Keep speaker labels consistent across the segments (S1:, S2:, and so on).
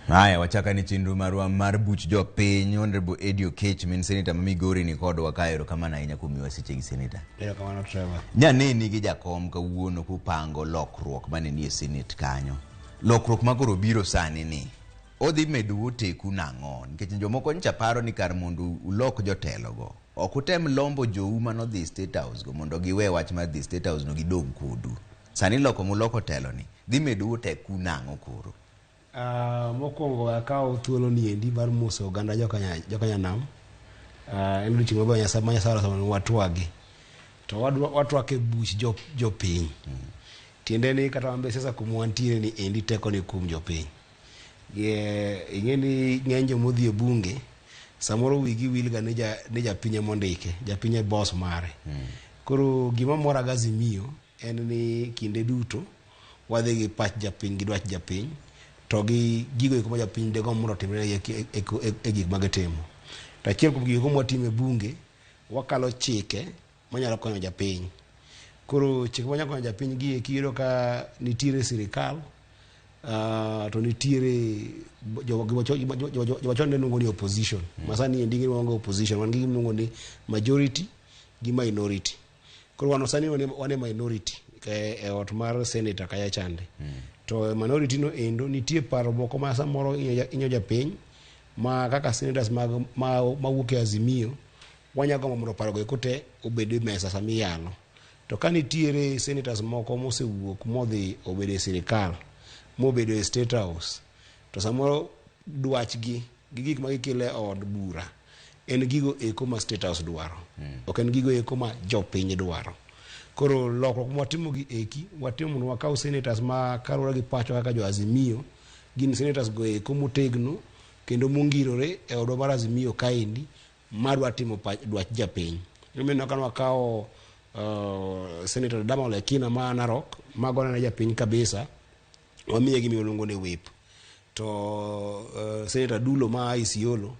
S1: Haya, wachaka ni chenro marwa mar buch jopiny. Honorable Eddie Okech min seneta ma Migori ni kodwa ka. Erokamano ahinya kuom miwa seche gi, seneta.
S2: Erokamano, Trevor.
S1: Nyaneni gi jakom kawuono kupango lokruok mane nie senate kanyo. Lokruok ma koro biro sani ni odhi medo oteku nang'o? Nikech jomoko ncha paro ni kar mondo ulok jotelogo, ok utem lombo jou manodhi State House go mondo giwe wach mar dhi State House no gidong' kodu. Sani loko muloko telo ni dhi medo oteku nang'o koro?
S2: Mokwongo akawo thuolo ni endi mar moso oganda jokanyanam. En odiochieng' maber Nyasaye ma Nyasaye oloso mondo watwagi. To watwak e buch jopiny. Tiende ni kata wan be siasa kuma wantiere ni endi teko ni kuom jopiny. Ing'e ni ng'eny jomodhi e bunge samoro wigi wil ga ni japiny ema ondike, japiny e boss mare. Koro gima mora gi Azimio en ni kinde duto wadhi gi pach japiny gi dwach japiny to gi gigo eko ma japiny degomb mondo otimre e gik ma gitimo. To achiel kuom gigo mwatimo e bunge, wakalo chike manyalo konyo japiny. Koro chike manyalo konyo japiny gi eki iyudo ka nitiere sirikal to nitiere joma chon ne luongo ni opposition. Ma sani endi gin opposition, wan gi gima iluongo ni majority gi minority. Koro wan sani wan e minority e ot mar senator kacha chande. To e minority no endo nitie paro moko ma samoro inyo japiny ma kaka senators mag mawuok e Azimio wanya gombo mondo paro go eko te obed e mesa sama iyalo. To ka nitiere senators moko mosewuok modhi obedo e sirikal mobedo e State House to samoro dwachgi gi gik ma gikelo e od bura en gigo eko ma State House dwaro. Ok en gigo eko ma jopiny dwaro. Koro lokruok mwatimo gi eki, watimo mondo wakaw senators ma kaluwore gi pachwa kaka jo Azimio, gin senators go eko motegno kendo mongirore e odwa mar Azimio kaendi madwa timo dwach japiny. Emomiyo ka wakawo Senator Ledama Olekina ma Narok, mago ne japiny kabisa, wamiye gima iluongo ni whip. To Senator Dulo ma Isiolo,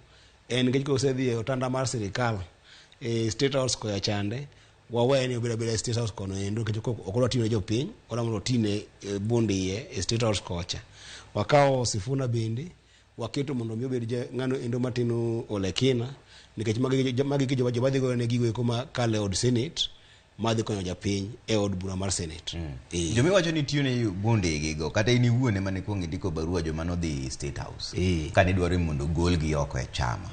S2: en nikech kosedhi e otanda mar sirikal e State House kocha chande, waweye ni obed abeda e State House kono endo nikech ok odwa tiyo ne jopiny, odwa mondo oti ne bund iye e State House kocha. Wakawo Sifuna bende, waketo mondo mi obed ng'ano endo matino Olekina, nikech magi joma dhi goyo ne gigo eko makalo e od Senate, madhi konyo japiny e od bura mar Senate.
S1: Joma iwacho ni tiyo ne bundegi go, kata in iwuon ema ne kuong indiko barua joma nodhi State House kane idwaro ni mondo ogolgi oko e chama.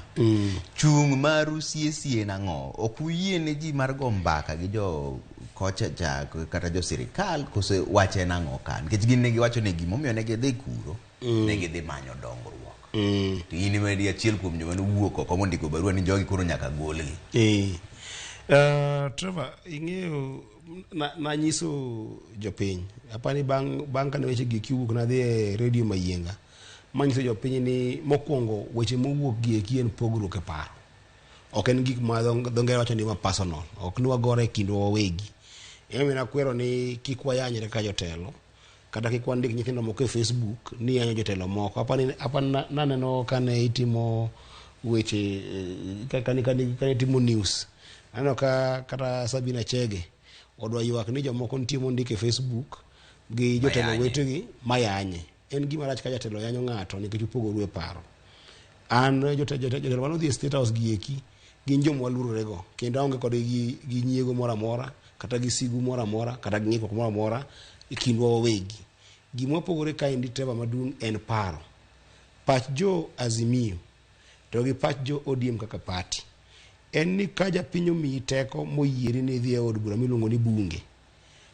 S1: Chung' maru sie sie nang'o? Ok uyie ne ji mar go mbaka gi jo kocha cha kata jo sirikal kose wach en ang'o ka? Nikech gin ne giwacho ni gimomiyo ne gidhi kuro, ne gidhi manyo dongruok. To in ema in achiel kuom joma nowuok oko mondiko barua ni jogi koro nyaka golgi.
S2: Trevor, ing'eyo nanyiso jopiny apani bang' kane weche gi eki owuok nadhi e redio Mayienga manyiso jopiny ni mokwongo weche mowuok gi eki en pogruok e paro ok en gik ma dho ngere wacho ni ma personal ok ni wagore e kindwa wawegi emomiyo nakwero ni kik wayanyre ka jotelo kata kik wandik nyithindo moko e Facebook ni yanyo jotelo moko apani naneno kane itimo weche kane itimo news aneno ka kata Sabina Chege odwa ywak ni jomoko nitie mondik e Facebook gi jotelo
S1: Mayanye.
S2: wetegi mayanye en gima rach ka jatelo yanyo ng'ato nikech upogoru e paro an jotelo manodhi e State House gi eki gin joma waluorore go kendo aonge kodgi gi nyiego moro amora kata gi sigu moro amora kata gi ng'ikruok moro amora e kindwa wawegi gima wapogore kaendi Trevor maduong' en paro pach jo Azimio to gi pach jo ODM kaka party en ni ka japiny omiyi teko moyieri ni idhi e od bura miluongo ni bunge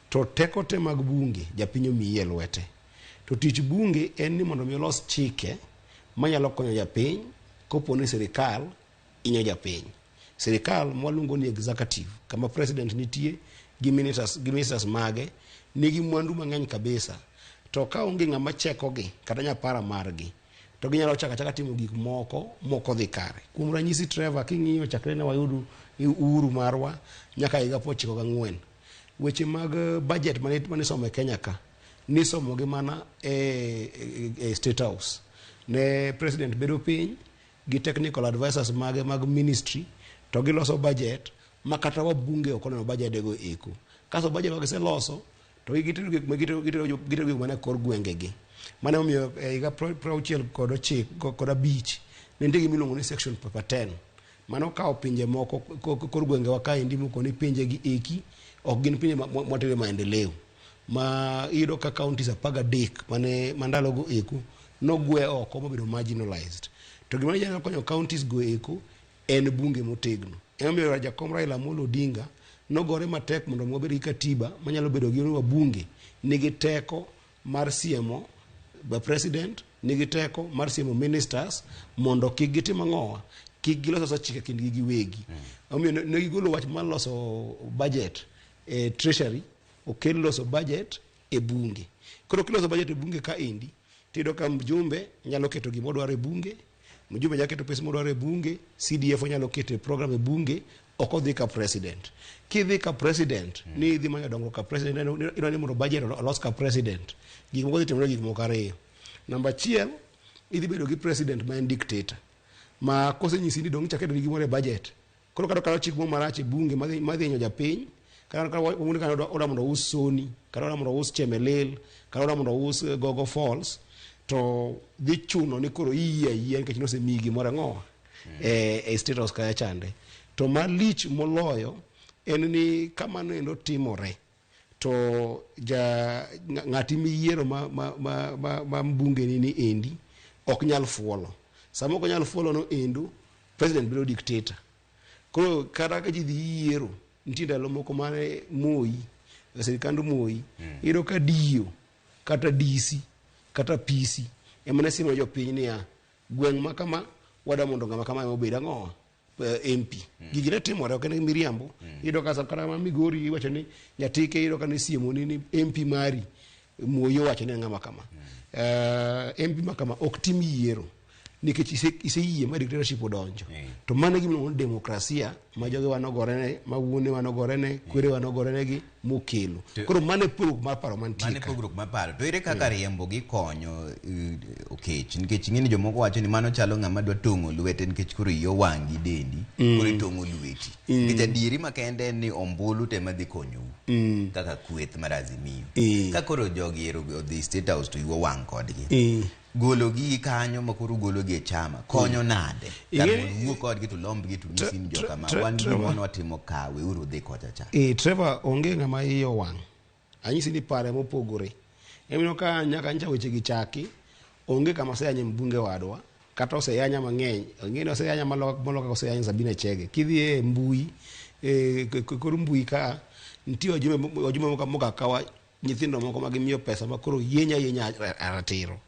S2: to teko te mag bunge japiny omiyi e lwete to tich bunge en ni mondo mi olos chike manyalo konyo japiny kopo ni sirikal inyo japiny sirikal mwaluongo ni executive kama president nitie gi ministers mage nigi mwandu mang'eny kabisa to ka onge ng'ama chekogi kata nyapara margi to ginyalo chako achaka timo gik moko mok odhi kare kuom ranyisi Trevor king'iyo chakre ne wayud uhuru marwa nyaka higa 94 weche mag budget mane isomo e Kenya ka nisomo gi mana e State House ne president bedo piny gi technical advisors mage mag ministry to giloso budget ma kata wabunge ok oneno budget go eko kasto budget ma giseloso to gitero gik mana e kor gwengegi. Mano emomiyo e higa 65 ne nitie gima iluongo ni section paper 10 mano kawo pinje moko kor gwengewa kaendi moko ni pinje gi eki ok gin pinje mwatere maendeleo ma iyudo ka counties 13 mane mandalogo eko nogwe oko mobedo marginalized. To gima nyalo konyo counties go eko en bunge motegno. Emomiyo Jakom Raila Amolo Odinga nogore matek mondo mi wabed gi katiba manyalo bedo gi wabunge nigi teko mar siemo the president, nigi teko mar siemo ministers mondo kik gitim ang'owa, kik gilos alosa chike kindgi giwegi. Omiyo ne gigolo wach mar loso budget e treasury, okel loso budget e bunge. Koro kiloso budget e bunge ka endi, tiyudo ka mjumbe nyalo keto gima odwaro e bunge, mjumbe nyalo keto pesa modwaro e bunge, CDF onyalo keto e program e bunge, ok odhi ka president. Kidhi ka president, ni idhi manyo dongruok ka president, idwa ni mondo budget olos ka president. Gik moko dhi timore gik moko ariyo. Namba achiel, idhi bedo gi president ma en dictator. Ma kosenyisi ni dong' ichak keto gimoro e budget. Koro kata okalo chik moro marach e bunge madhi hinyo japiny, kata ka wuone kata odwa mondo ous Sony, kata odwa mondo ous Chemelil, kata odwa mondo ous Gogo Falls, to dhi chuno ni koro iyie ayie nikech nosemiyi gimoro ang'owa e State House kacha chande. To malich moloyo en ni kamano endo timore to ja ng'ati miyiero ma mbunge ni ni endi ok nyal fuolo. Sama ok onyal fuolo no endo, president bedo dictator. Koro kata ka ji dhi yiero, nitie ndalo moko mane Moi, sirikand Moi, iyudo ka DO kata DC kata PC ema ne simo jopiny niya, gweng' ma kama wadwa mondo ng'ama kama ema obed ang'owa MP. Gigi ne timore, ok en miriambo. Iyudo ka kata mana Migori iwacho ni Nyatike iyudo ka ne siemo ni MP mari Moi owacho ni ng'ama kama. MP ma kama ok tim yiero nikech iseyie ma dictatorship odonjo. To mano e gima iluongo ni demokrasia ma jogewa nogorene, ma wuonewa nogorene, kwerewa nogorenegi mokelo. Koro mano e pogruok mar paro mantie
S1: Mano e
S2: ka.
S1: pogruok mar paro. To ere kaka riembo gi konyo Okech? Nikech ing'e ni jomoko wacho ni mano chalo ng'ama dwa tong'o lwete nikech koro iyi owang' gi dendi, koro itong'o lweti. Nikech adieri makende en ni ombulu to ema dhi konyou kaka kweth mar Azimio. Ka koro jogi ero odhi State House to iwu owang' kodgi. Golo gi kanyo ma koro ugolo gi e chama konyo nade? Kar mondo uwuo kodgi to ulombgi to unyisi ni joka ma wan gima wan watimo ka weuru udhi kocha cha.
S2: Trevor, onge ng'ama iye owang'. Anyisi ni pare mopogore. Emomiyo ka nyaka nyicha weche gi chaki, onge kama oseyanye mbunge wadwa, kata oseyanya mang'eny. Ing'e ni oseyanya molo kaka oseyany Sabina Chege. Kidhi e mbui, kor mbui ka, nitie wajumbe mokakawa nyithindo moko ma gimiyo pesa ma koro yenya yenya ratiro.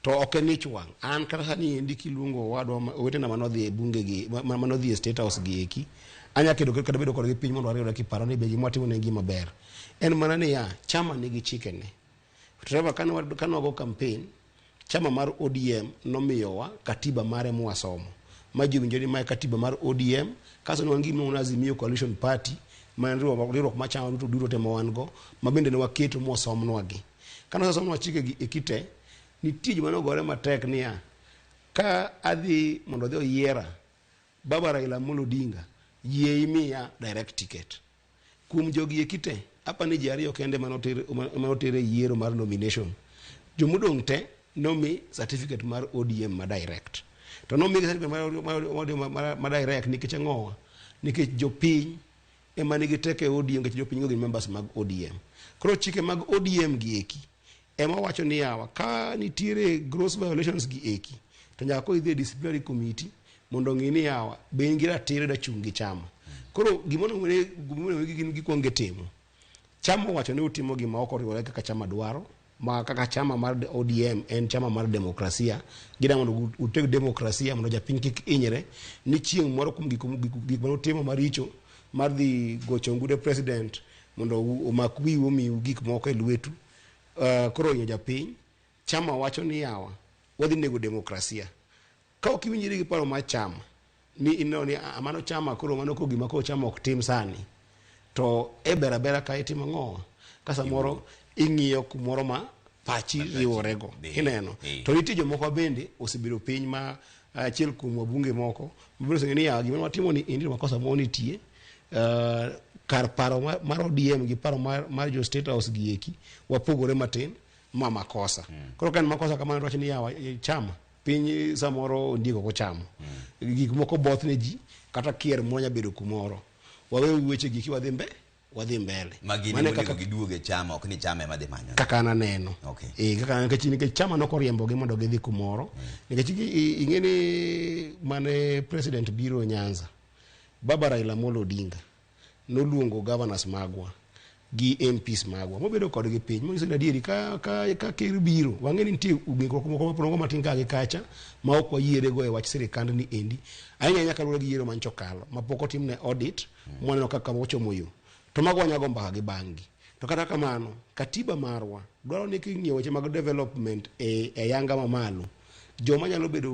S2: To ok en ich wang'. An kata sani endi kiluongo owadwa owetena manodhi e bunge gi, manodhi e State House gi eki, anya kedo kata bedo kodgi piny mondo wariwre kiparo ni be gima watimo ne en gima ber. En mana niya, chama nigi chikene. Trevor, kane wago campaign, chama mar ODM nomiyowa katiba mare mwasomo. Ma ji owinjo ni mae katiba mar ODM, kasto ne wan gi gima Azimio Coalition Party, ma en riwruok mar chama duto duto te ma wan go, ma bende ne waketo mosomnwa gi. Kane osesomnwa chike gi eki te, nitie joma nogore matek niya, ka adhi mondo odhi oyiera, Baba Raila Amolo Odinga, yie imiya direct ticket. Kuom jogi eki te, apa ni ji ariyo kende mane oter e yiero mar nomination. Jomodong' te nomi certificate mar ODM ma direct. To nomi certificate mar ODM ma direct nikech ang'owa? Nikech jopiny ema nigi teko e ODM nikech jopiny go gin members mag ODM. Koro chike mag ODM gi eki ema wacho ni yawa ka nitiere gross violations gi eki to nyaka koro idhi e disciplinary committee mondo ong'i ni yawa be in gi ratiro ida chung' gi chama. Koro gima onego gin gikwong gitimo, chama owacho ni utimo gima ok oriwore kaka chama dwaro, ma kaka chama mar ODM en chama mar demokrasia, gidwa mondo uteg demokrasia mondo japiny kik hinyre ni chieng' moro kuom gik mane utimo maricho mar dhi gocho ongude president mondo omak wiu omiu gik moko e lwetu, koro ohinyo japiny. Chama wacho ni yawa wadhi nego demokrasia. Ka ok iwinjri gi paro mar chama ni ineno ni mano chama koro mano koro gima koro chama ok tim sani, to e ber abera ka itimo ang'owa ka samoro ing'iyo kumoro ma pachi riworego ineno. To nitie jomoko bende osebedo piny ma achiel kuom wabunge moko mabende oseng'eyo ni yawa gima watimo ni endi makosa moro nitie, kar paro mar ODM gi paro mar jo State House gi eki wapogore matin. Ma makosa. Koro ka en makosa kamano to wacho ni yawa chama piny samoro ondiek ok ochamo. Gik moko both ne ji kata kier moro nya bedo kumoro. Wawe weche gi wadhi mbe wadhi mbele.
S1: Ma gin
S2: Mano e
S1: onego
S2: kaka
S1: giduog e chama, ok ni chama ema dhi manyo.
S2: Kaka an aneno.
S1: Okay.
S2: Kaka nikech chama nokoriembogi mondo gidhi kumoro. Nikech ing'e ni mane president biro Nyanza, Baba Raila Amolo Odinga noluongo governors magwa gi MPs magwa mobedo kodgi piny monyiso ni adieri ka ker biro wang'e ni nitie ng'ikruok moko maprongo matin ka gi kacha ma ok wayierego e wach sirikand ni endi ahinya ahinya kaluwore gi yiero mancho kalo ma pok otimne audit mwaneno kaka ochomo yo to mago wanyago mbaka gi bang'gi. To kata kamano katiba marwa dwaro ni king'iyo weche mag development e yanga mamalo, joma nyalo bedo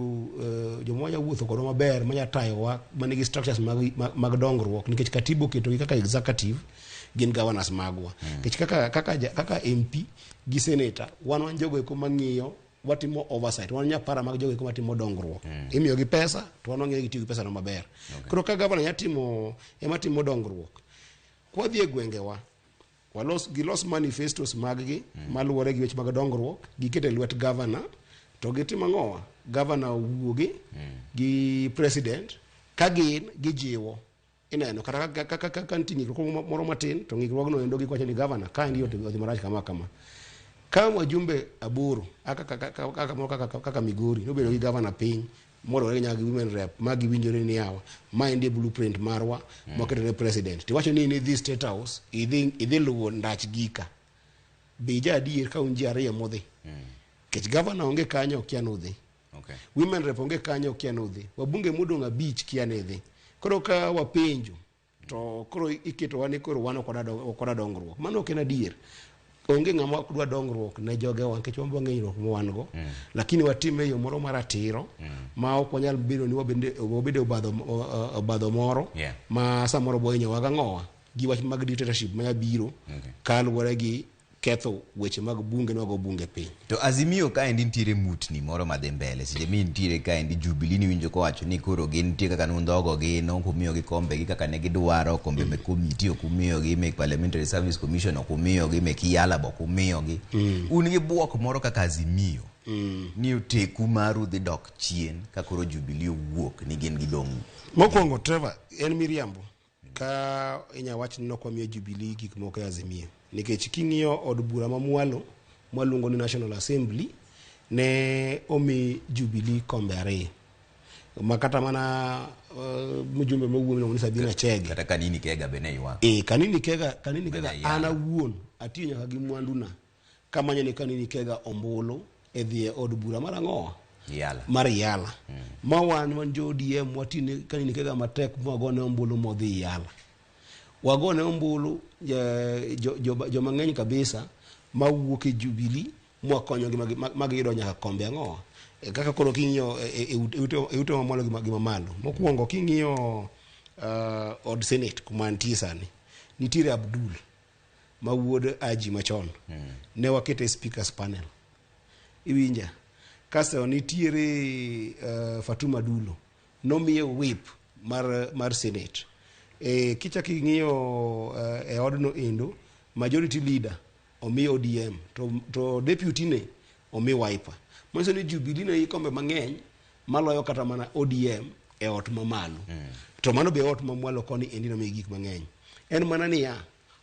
S2: joma nyalo wuotho kodwa maber, manya tayowa, manigi structures mag dongruok, nikech katiba oketogi kaka executive gin governors magwa. Nikech kaka MP gi senator wan jogo eko mang'iyo, watimo oversight, wan nyapara mag jogo eko matimo dongruok. Imiyogi pesa to wan wang'iyo gitiyo gi pesa no maber. Koro ka governor nya timo ema timo dongruok, kwadhi e gwengewa gilos manifestos mag-gi maluwore gi weche mag dongruok, giket e lwet governor to gitimo ang'owa, governor owuogi gi president ka gin gijiwo ineno kata ka nitie ng'ikruok moro matin to ng'ikruogno endo gikwacho ni governor ka endi odhi marach kama kama. Ka wajumbe 8 kaka Migori nobedo gi governor piny moriwore nyaka gi women rep ma giwinjore ni yawa ma endi e blueprint marwa mwaketo ne president, tiwacho ni in idhi State House idhi luwo ndach gika be ja adier ka un ji 2 modhi nikech governor onge kanyo okia nodhi. Women rep onge kanyo okia nodhi, wabunge modong' 5 kia ne dhi. Koro ka wapenjo to koro iketowa ni koro wan ok wadwa dongruok, mano ok en adier. Onge ng'ama ok dwa dongruok ne jogewa nikech wan be wang'eyo hinyruok ma wan go. Lakini watime e yo moro maratiro ma ok wanyal bedo ni wabede obadho moro ma samoro bo hinyowa gang'owa gi wach mag dictatorship ma biro kaluwore gi ketho weche mag bunge nwago bunge piny.
S1: To Azimio kaendi nitiere mutni moro madhi mbele, seche mi nitiere kaendi Jubilee niwinjo kowacho ni koro gin nitie kaka nundhogo gi, nok umiyogi kombe gi kaka ne gidwaro, kombe mek komiti ok umiyogi, mek Parliamentary Service Commission ok umiyogi, mek Yala be ok umiyogi. Un gi bwok moro kaka Azimio ni oteku maru dhi dok chien ka koro Jubilee owuok ni gin gidong'.
S2: Mokwongo Trevor, en miriambo ka inya wach ni nok wamiyo Jubilee gik moko e Azimio, nikech king'iyo od bura mamwalo mwaluongo ni National Assembly ne omi Jubilee kombe 2 ma kata mana mjumbe mowuok miluongo ni Sabina Chege
S1: kata Kanini Kega be ne ywak.
S2: Kanini Kega, Kanini Kega
S1: Mane
S2: an awuon atiyo nyaka gi mwanduna kamanyo ni Kanini Kega ombulu e dhi e od bura mar ang'owa?
S1: Yala.
S2: Mar Yala. Ma wan jo ODM watine Kanini Kega matek mwagone ombulu modhi Yala. Wagone ombulu joma ng'eny kabisa mawuok e Jubilee mwakonyogi ma giyudo nyaka kombe ang'owa. Kaka koro king'iyo e ute mamalo gi mamalo. Mokwongo king'iyo od Senate kuma nitie sani, nitiere Abdul ma wuod Aji machon. Ne wakete e speakers panel. Iwinja? Kasto nitiere Fatuma Dulo, nomiye whip mar Senate. Kichak ing'iyo e odno endo, majority leader omi ODM to deputy ne omi Wiper. Manyiso ni Jubilee ne nigi kombe mang'eny maloyo kata mana ODM e ot mamalo. To mano be ot mamwalo koni endi nomiyi gik mang'eny. En mana niya,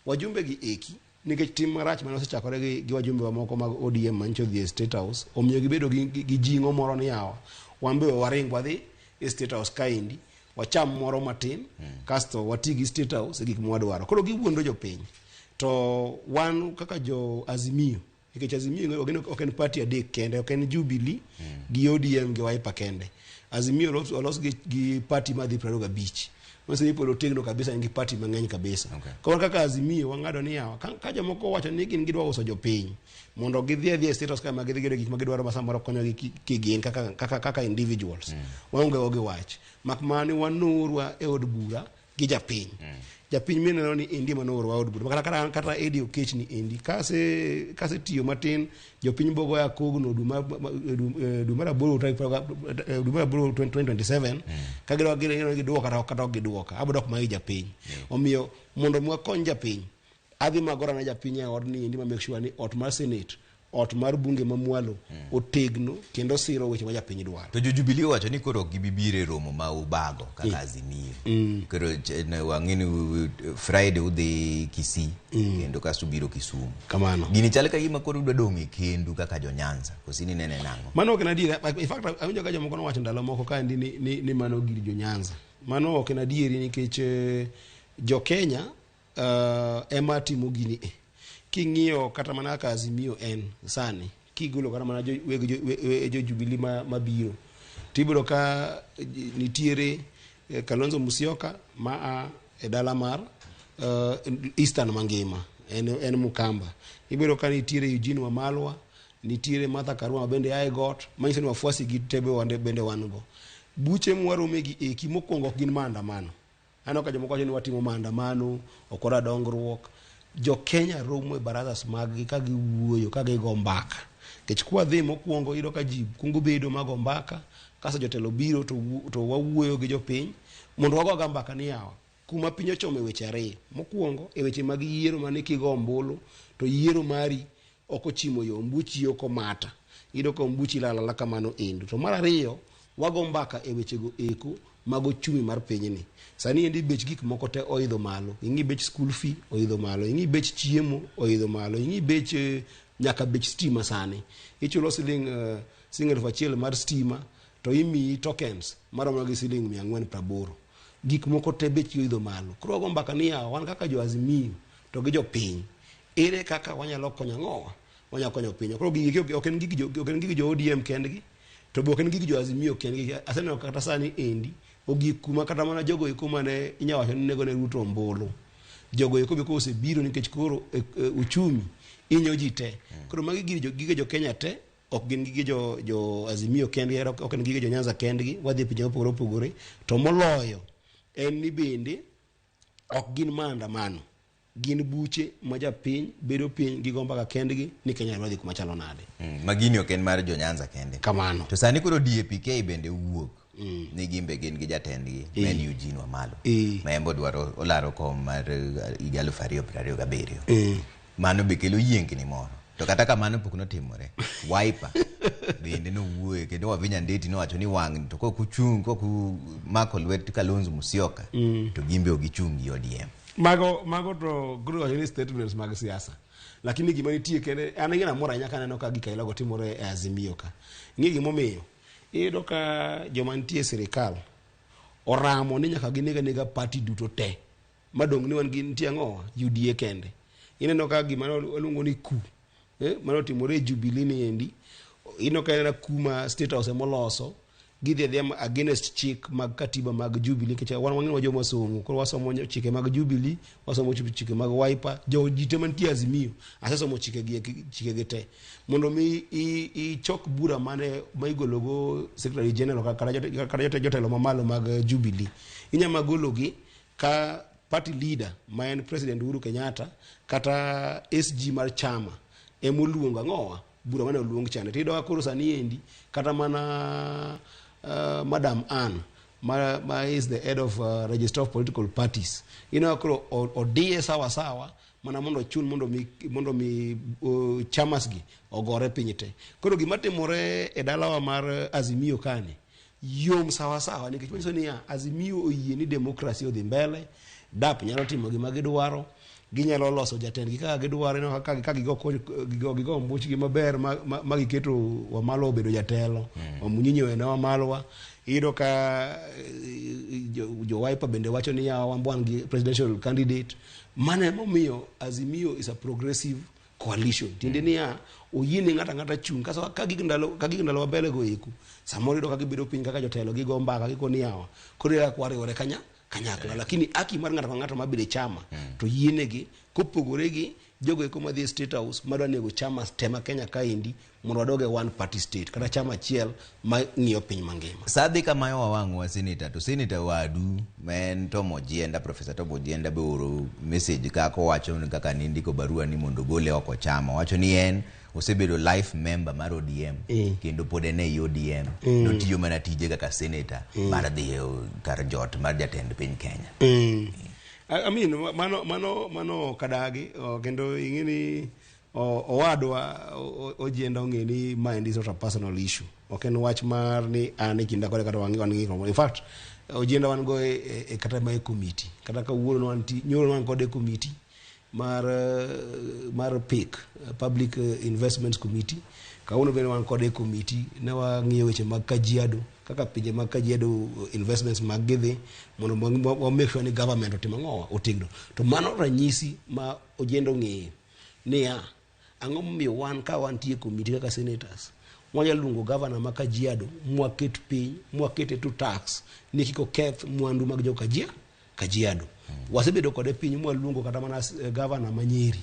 S2: wajumbe gi eki nikech tim marach mane osechakore gi wajumbe mamoko mag ODM manyicho dhi e State House, omiyo gibedo gi jing'o moro ni yawa, wan be waring wadhi e State House kaendi, wacham moro matin, kasto wati gi State House e gik mwadwaro. Koro giwuondo jopiny. To wan kaka jo Azimio, nikech Azimio ok en party 3 kende, ok en Jubilee gi ODM gi Wiper kende. Azimio olos gi party madhi 25. Manyiso ni pod otegno kabisa, en gi party mang'eny kabisa. Koro kaka Azimio wang'ado ni yawa, ka jomoko owacho ni gin gidwa uso jopiny mondo gidhi adhiya e State House ka ma gidhi giyudo gik ma gidwaro ma samoro konyogi kigin kaka individuals. Waonge go gi wach. Mak mana ni wanoorwa e od bura gi japiny. Japiny mineno ni endi ema noorwa e od bura. Kata, kata, kata Eddie Okech ni endi. Kase tiyo matin, jopiny bogoya kogno dwe mar aboro tarik piero dwe mar aboro 2027, ka gidwa giduoka kata ok giduoka. Abo dok mana gi japiny. Omiyo mondo mi wakony japiny, adhi magora ne japiny e odni endi ma make sure ni ot mar Senate ot mar bunge mamwalo otegno kendo siro weche ma japiny dwaro.
S1: To jo Jubilee owacho ni koro ok gibi biro e romo ma ubago kaka Azimio. Koro wang'e ni Friday udhi Kisii kendo kasto ubiro Kisumu.
S2: Kamano.
S1: Gini chal ka gima koro udwa dong' e kendu kaka jo Nyanza. Koso in inene nang'o?
S2: Mano ok en adieri. In fact, awinjo ka jomoko nowacho ndalo moko kaendi ni mano gir jo Nyanza. Mano ok en adieri nikech jo Kenya ema timo gini e. King'iyo kata mana kaka Azimio en sani, kigolo kata mana jo Jubilee mabiro, tibiro ka nitiere Kalonzo Musyoka ma a e dala mar Eastern mangima, en Mukamba. Ibiro ka nitiere Eugene Wamalwa, nitiere Martha Karua bende a e got, manyiso ni wafuasi gi te bende wan go. Buche mwarome gi eki mokwongo ok gin maandamano. Aneno ka jomoko wacho ni watimo maandamano, ok wadwa dongruok. Jo Kenya romo e barazas mag gi ka giwuoyo, ka gigo mbaka. Nikech kwadhi mokwongo iyudo ka ji kuongo bedo mago mbaka, kasto jotelo biro to wawuoyo gi jopiny mondo wago aga mbaka ni yawa. Kuma piny ochomo e weche ariyo. Mokwongo e weche mag yiero mane kigo ombulu, to yiero mari ok ochimo yo, ombuchi ok omata. Iyudo ka ombuchi lal alala kamano endo. To mar ariyo, wago mbaka e wechego eko mag ochumi mar pinyni. Sani endi bech gik moko te oidho malo. Ing'i bech school fee oidho malo, ing'i bech chiemo oidho malo, ing'i bech nyaka bech stima sani. Ichulo siling elfu achiel mar stima to imiyi tokens maromo gi siling mia ang'wen praboro. Gik moko te bech oidho malo. Koro wago mbaka ni yawa, wan kaka jo Azimio to gi jopiny, ere kaka wanyalo konyo ang'owa? Wanyalo konyo piny. Koro gigi ok en gig jo, ok en gig jo ODM kendgi, to be ok en gig jo Azimio kendgi. Aseneno kata sani endi ogik kuma kata mana jogo eko mane inyalo wacho ni nego ne Ruto ombulu. Jogo eko be kosebiro nikech koro uchumi inyo ji te. Koro magi gige jo Kenya te, ok gin gige jo Azimio kendgi, ok en gige jo Nyanza kendgi, wadhi e pinje mopogore opogore. To moloyo en ni bende ok gin maandamano, gin buche ma japiny bedo piny gi go mbaka kendgi ni Kenya dwa dhi kuma chalo nade.
S1: Ma gini ok en mar jo Nyanza kende.
S2: Kamano.
S1: To sani koro DAPK bende wuok ni gin be gin gi jatendgi ma en Eugene Wamalwa. Ma en be odwaro olaro kom mar higa aluf ariyo piero ariyo gabiriyo. Mano be kelo yiengni moro. To kata kamano pok notimore. Wiper bende nowuoye kendo Wavinya Ndeti nowacho ni wang' to kok uchung' kok umako lwet Kalonzo Musyoka to gin be ok gichung' gi ODM.
S2: Mago to koro wacho ni statements mag siasa. Lakini gima nitie kende, an ing'e namor ahinya kaneno ka gik aila go timore e Azimio ka. Ing'e gimomiyo? Iyudo ka joma nitie e sirikal oramo ni nyaka gineg anega party duto te. Madong' ni wan gi nitie ang'o? UDA kende. Ineno ka gima waluongo ni coup, mane otimore e Jubilee ni endi. Ineno ka en coup ma State House emoloso. Gidhi adhiya against chik mag katiba mag Jubilee, nikech wan wang'e wa joma somo. Koro wasomo chike mag Jubilee, wasomo chike mag Wiper, jo ji te mantie Azimio, asesomo chike gi chike gi te. Mondo mi ichok bura mane ma igologo Secretary General kata jotelo mamalo mag Jubilee. Inyalo gologi ka party leader ma en President Uhuru Kenyatta kata SG mar chama emoluongo ang'owa bura mane oluong chande. Tiyudo ka koro sani endi kata mana Madam Ann ma is the head of Registrar of Political Parties, ineno ka koro odiye sawa sawa mana mondo ochun mondo mi chamas gi ogore piny te. Koro gima timore e dalawa mar Azimio kani yom sawa sawa, nikech manyiso niya Azimio oyie ni demokrasi odhi mbele, DAP nyalo timo gima gidwaro, ginyalo loso jatendgi kaka gidwaro, ineno ka gigo ombuchgi maber ma giketo Wamalwa obedo jatelo, Wamunyinyi owene Wamalwa. Iyudo ka jo Wiper bende wacho ni yawa wan wan gi presidential candidate. Mano emomiyo Azimio is a progressive coalition. Tiende niya oyiene ng'ato ang'ata chung'. Kaso ka gik ndalo, ka gik ndalo mabele go eko, samoro iyudo ka gibedo piny kaka jotelo gigo mbaka giko ni yawa koro ere kaka wariwore kanyakla. Lakini haki mar ng'ato ka ng'ato mabedo e chama to yienegi kopogore gi jogo eko madhi e State House madwa nego chama te ma Kenya kaendi mondo wadog e one party state kata chama achiel ma ng'iyo piny mangima.
S1: Sa dhi kamayo wawang'wa senator, to senator wadu ma en Tom Ojienda, Professor Tom Ojienda be oro message kaka owacho ni kaka nindiko barua ni mondo ogole oko chama. Owacho ni en osebedo life member mar ODM kendo pod en ei ODM. Notiyo mana tije kaka senator mar dhi e kar jot mar jatend piny Kenya.
S2: I mean, mano kadagi, kendo ing'e ni Owadwa Ojienda ong'e ni ma is not a personal issue. Ok en wach mar ni an e kinda kode kata wan gi ng'ikruok. In fact, Ojienda wan go e kata ma e committee. Kata kawuono wan nyoro wan kode e committee mar PIC, Public Investments Committee. Kawuono bende wan kode e committee ne wang'iyo weche mag Kajiado, kaka pinje mag Kajiado investments mag gidhi mondo wa make sure ni government otimo ang'owa otegno. To mano ranyisi ma Ojienda ong'eyo niya, ang'o momiyo wan ka wantie committee kaka senators wanyalo luongo governor ma Kajiado mwaket piny mwakete to tax ni kik oketh mwandu mag jo Kajiado. Wasebedo kode piny mwaluongo kata mana governor ma Nyeri,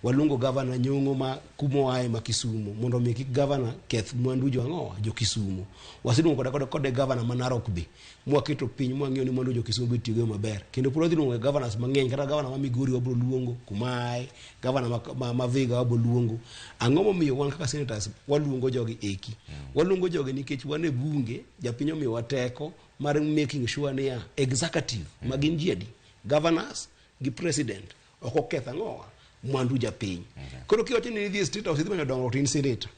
S2: waluongo governor Nyong'o ma kumoaye ma Kisumu mondo mi kik governor keth mwandu jo ang'owa jo Kisumu. Waseluongo kode governor ma Narok be mwaketo piny mwang'iyo ni mwandu jo Kisumu be itiyogo maber. Kendo pod wadhi luongo governors mang'eny, kata governor ma Migori wabro luongo kumae, governor ma Vihiga wabro luongo. Ang'o momiyo wan kaka senators waluongo jogi eki? Waluongo jogi nikech wan e bunge, japiny omiyowa teko mar making sure niya executive ma gin ji adi, governors gi president ok oketh ang'owa mwandu japiny. Koro kiwacho ni idhi e State House idhi manyo dongruok to in senator.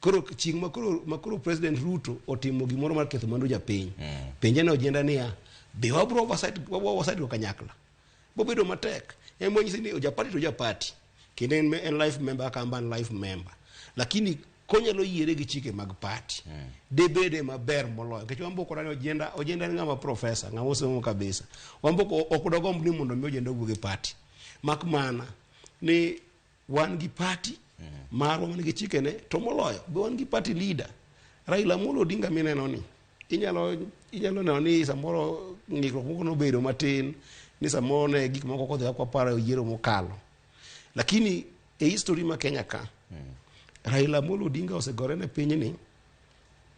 S2: Koro chieng' makoro President Ruto otimo gimoro mar ketho mwandu japiny, penje ne Ojienda niya, be wabro oversight go kanyakla? Bobedo matek. En monyisi ni japati to japati. Kendo en life member kaka an be an life member. Lakini konyalo yiere gi chike mag party, debede maber moloyo. Nikech wan be ok Ojienda en ng'ama professor, ng'ama osomo kabisa. Wan be ok dogomb ni mondo mi Ojienda owuog e party. Mak mana ni wan gi party marwa man gi chikene, to moloyo be wan gi party leader Raila Amolo Odinga mineno ni inyalo neno ni samoro ng'ikruok moko nobedo matin, ni samoro ne gik moko kodhi kaka waparo e yiero mokalo, lakini e history ma Kenya ka Raila Amolo Odinga osegore ne pinyni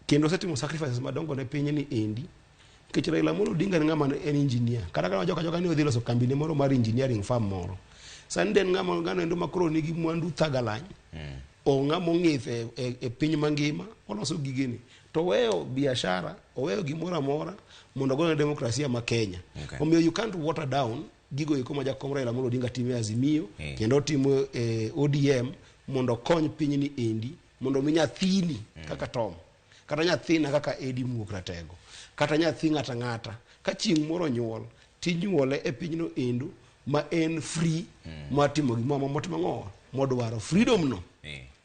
S2: kendo osetimo sacrifices madongo ne pinyni endi, nikech Raila Amolo Odinga en ng'ama en engineer. Kata ka joka joka ni odhi loso kambine moro mar engineering firm moro, sani en ng'ama ng'ano endo makoro nigi mwandu thagalany, o ng'ama ong'ith e piny mangima oloso gigene to oweyo biashara, oweyo gimoro amora mondo ogone demokrasia ma Kenya. Omiyo you can't water down gigo eko ma jakom Raila Amolo Odinga timo e Azimio kendo otimo e ODM mondo okony pinyni endi, mondo mi nyathini kaka Tom, kata nyathina kaka Edi Muok Ratego, kata nyathi ng'ata ng'ata ka chieng' moro nyuol tinyuole e pinyno endo ma en free mar timo gimoro motimo ang'o modwaro. Freedom no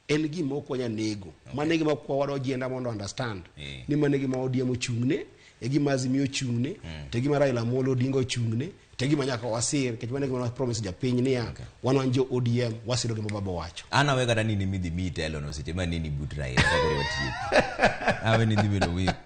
S2: en gima ok wanyal nego. Mano e gima kwawa Ojienda mondo understand ni mano e gima ODM ochung'ne, e gima Azimio ochung'ne, to e gima Raila Amolo Odinga ochung'ne, to e gima nyaka wasir, nikech mano e gima promise japiny niya wan jo ODM wasiro gima baba owacho.
S1: An awe kata nini midhi miyi telo no seche ma nini but Raila ka koro watieko. Awe ni dhi bedo weak.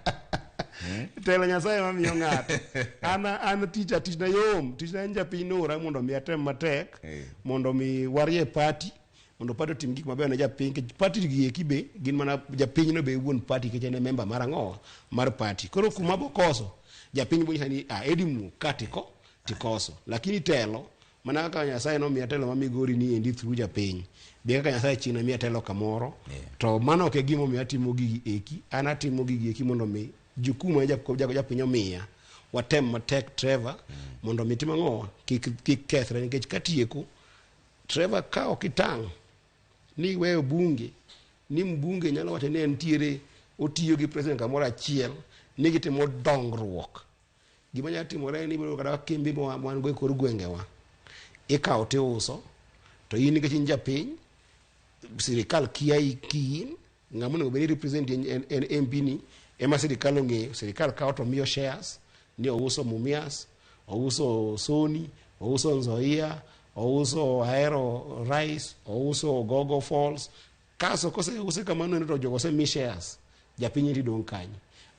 S2: Telo Nyasaye mamiyo ng'ato. An tich tichna yom, tichna en japiny noora mondo mi atem matek, mondo mi warie party, mondo party otim gik mabeyo ne japiny, nikech party gi eki be gin mana japiny no be wuon party, nikech en e member mar ang'owa mar party. Koro kuma bokoso japiny bonyisa ni ah, Edi Muok ka tiko tikoso, lakini telo mana kaka Nyasaye nomiya telo ma Migori ni endi through japiny, be kaka Nyasaye china miya telo kamoro, to mano ok e gima omiyo atimo gigi eki. An atimo gigi eki mondo mi jukumu ma japiny omiya watem matek Trevor, mondo mi tim ang'owa kik kethre, nikech katieko Trevor ka ok itang' ni iweyo bunge ni mbunge nyalo wacho ni entiere otiyo gi president kamoro achiel ni gitimo dongruok, gima nyalo timore en ni ibiro kata kembe ma wan go e kor gwengewa ikawo tiuso, to in nikech in japiny sirikal kia kiin ng'ama onego bed ni represent en MP ni ema sirikal ong'eyo, sirikal kawo to miyo shares ni ouso Mumias, ouso Sony, ouso Nzoia, ouso Ahero Rice, ouso Gogo Falls. Kaso koseuse kamano to jogo osemi shares, japiny eri dong' kanyo.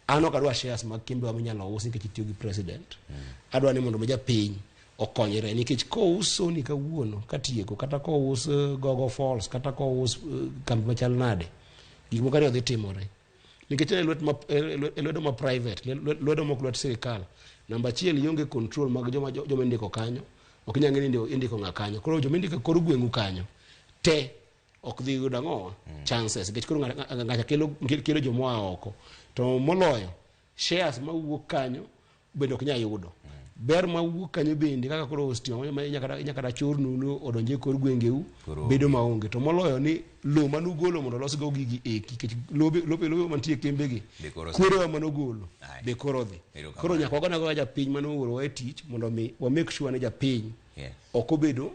S2: An ok adwa shares mag kembewa minyalo usi nikech itiyo gi president. Adwa ni mondo mi japiny okonyre, nikech kous Sony kawuono katieko, kata kous Gogo Falls, kata kous kambi machal nade, gik moko ariyo dhi timore. Nikech en e lwedo ma private, lwedo mok lwet sirikal. Namba achiel, ionge control mag joma indiko kanyo, ok inyal ng'e ni indiko ng'a kanyo. Koro joma indiko e kor gweng'u kanyo te ok dhi yudo ang'owa chances, nikech koro ng'acha kelo jomoa oko, to moloyo shares mawuok kanyo bende ok nyal yudo. Ber ma wuok kanyo bende kaka koro stima ma inya kata chornu ni odonje kor gwengeu
S1: Koro
S2: bedo maonge. To moloyo ni lowo manugolo mondo olosgo gigi eki, nikech lobe lobe lobe mantie e kembegi
S1: Be koro
S2: kwerewa manogolo
S1: Aye.
S2: be koro dhi.
S1: Erokamano.
S2: Koro nyaka wagone agoya japiny manoorowa e tich mondo mi wa make sure ni japiny
S1: Yes.
S2: ok obedo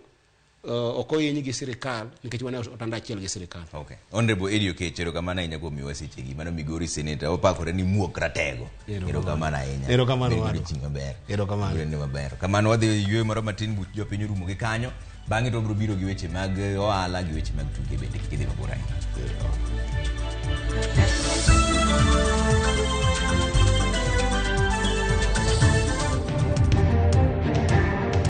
S2: ok ohiny gi sirikal nikech wan e otanda achiel gi sirikal.
S1: Okay. Honorable Eddie Oketch, erokamano ahinya kuom miwa sechegi. Mano Migori Senator, opakore ni muok ratego. Erokamano ahinya.
S2: Erokamano,
S1: Bed
S2: wadwa.
S1: godiochieng' maber.
S2: Erokamano.
S1: Bed maber. Kamano wadhi e yueyo moro matin buch jopiny orumo gi kanyo. Bang'e to wabiro biro gi weche mag ohala gi weche mag tuke bende kik idhi mabor.